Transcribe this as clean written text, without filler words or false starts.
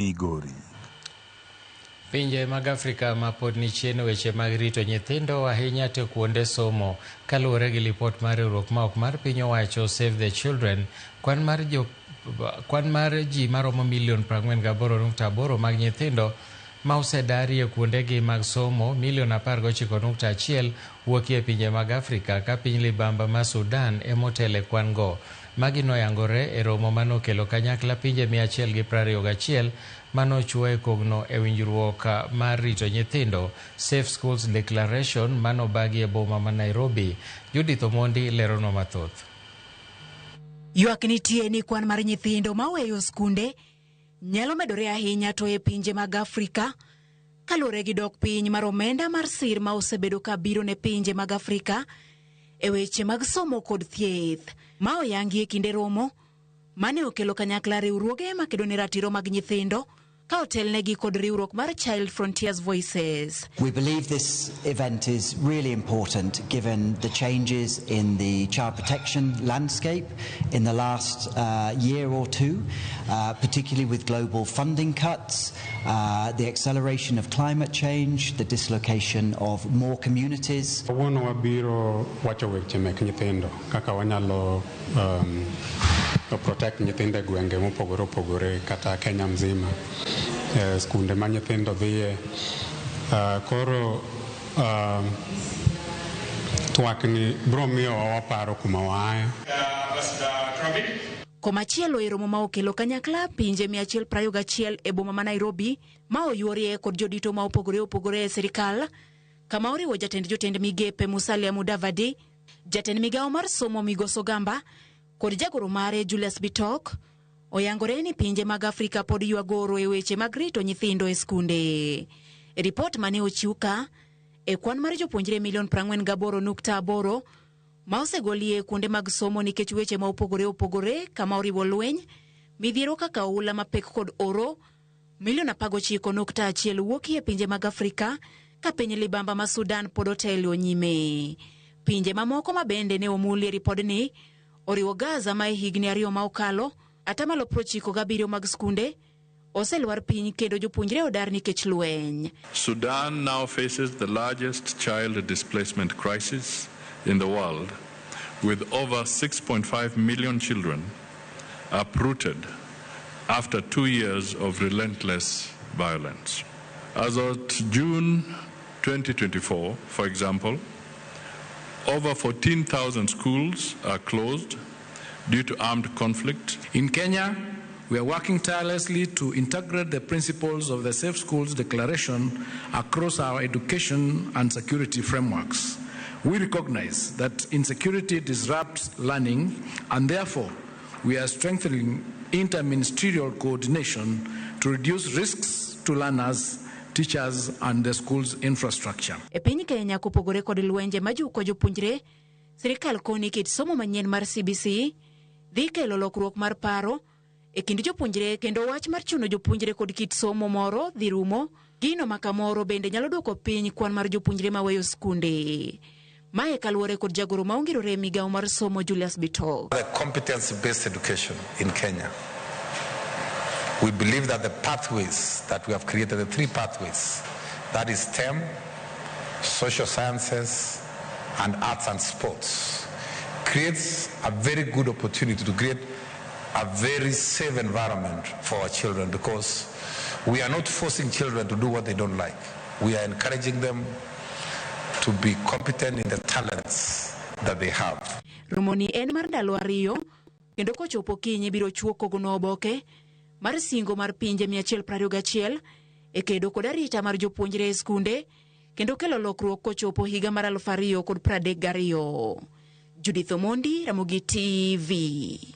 Migori. Pinje mag Afrika ma pod ni chien e weche mag rito nyithindo ahinya to kuonde somo. Kaluwore gi lipot mar riwruok ma ok mar piny owacho Save the Children, kwan mar jo kwan mar ji maromo milion 48.8 mag nyithindo ma osedarie kuondegi mag somo milion 19.1 wuokie pinje mag Afrika ka piny libamba ma Sudan emotele kwan go. Magi noyangore e romo manokelo kanyakla pinje 121 manochuo e kogno e winjruok mar rito nyithindo Safe Schools Declaration manobagi e boma ma Nairobi. Judith Omondi leronwa mathoth. Ywak nitie ni kwan mar nyithindo maweyo skunde nyalo medore ahinya to e pinje mag Afrika kaluwore gi dok piny mar omenda mar sir ma osebedo ka biro ne pinje mag Afrika e weche mag somo kod thieth. Ma oyangi e kinde romo mane okelo kanyakla riwruoge makedo ne ratiro mag nyithindo ka otelnegi kod riwruok mar Child Frontiers Voices. We believe this event is really important given the changes in the child protection landscape in the last year or two, particularly with global funding cuts, the acceleration of climate change, the dislocation of more communities. Kawuono wabiro wacho weche mek nyithindo kaka wanyalo protect nyithindo e gwenge mopogore opogore kata Kenya mzima e skunde ma nyithindo dhiye. Koro twak ni biro miyowa waparo kuma waaye. Komachielo e romo ma okelo kanyakla pinje 121 e boma ma Nairobi ma oyuorie kod jodito ma opogore opogore e sirikal kama oriwo jatend jotend migepe Musalia Mudavadi, jatend migawo mar somo Migosi Ogamba kod jagoro mare Julius Bitok oyangore ni pinje mag Afrika pod ywagoro e weche mag rito nyithindo e skunde. E ripot mane ochiw ka e kwan mar jopuonjre milion 48.8 ma osegolie kuonde mag somo nikech weche ma opogore opogore kama oriwo lweny, midhiero kaka oula mapek kod oro, milion 19.1 wuokie e pinje mag Afrika ka piny libamba ma Sudan pod otelo nyime. Pinje mamoko ma bende ne omuli e ripodni oriwo Gaza ma e higni 2 ma okalo atamalo 97 mag skunde oselwar piny kendo jopuonjre odar nikech lweny. Sudan now faces the largest child displacement crisis in the world, with over 6.5 million children uprooted after 2 years of relentless violence. As of June 2024, for example, over 14,000 schools are closed due to armed conflict. In Kenya, we are working tirelessly to integrate the principles of the Safe Schools Declaration across our education and security frameworks. We recognize that insecurity disrupts learning, and therefore we are strengthening interministerial coordination to reduce risks to learners, teachers, and the school's infrastructure. E piny Kenya kopogore kod lwenje majuko jopuonjre, sirikal koni kit somo manyien mar CBC dhi kelo lokruok mar paro e kind jopuonjre kendo wach mar chuno jopuonjre kod kit somo moro dhi rumo. Gino ma kamoro bende nyalo duoko piny kwan mar jopuonjre maweyo skunde. Mae kaluwore kod jagoro ma ongirore e migawo mar somo Julius Bitok. The competency-based education in Kenya. We believe that the pathways that we have created, the 3 pathways, that is STEM, social sciences, and arts and sports, creates a very good opportunity to create a very safe environment for our children, because we are not forcing children to do what they don't like. We are encouraging them to be competent in the talents that they have. Romoni en mar ndalo 2 kendo kochopo kinyi biro chuo kogono oboke mar singo mar pinje 121 e kedo kod arita mar jopuonjre e skunde kendo kelo lokruok kochopo higa mar 2032. Judith Omondi, Ramogi TV.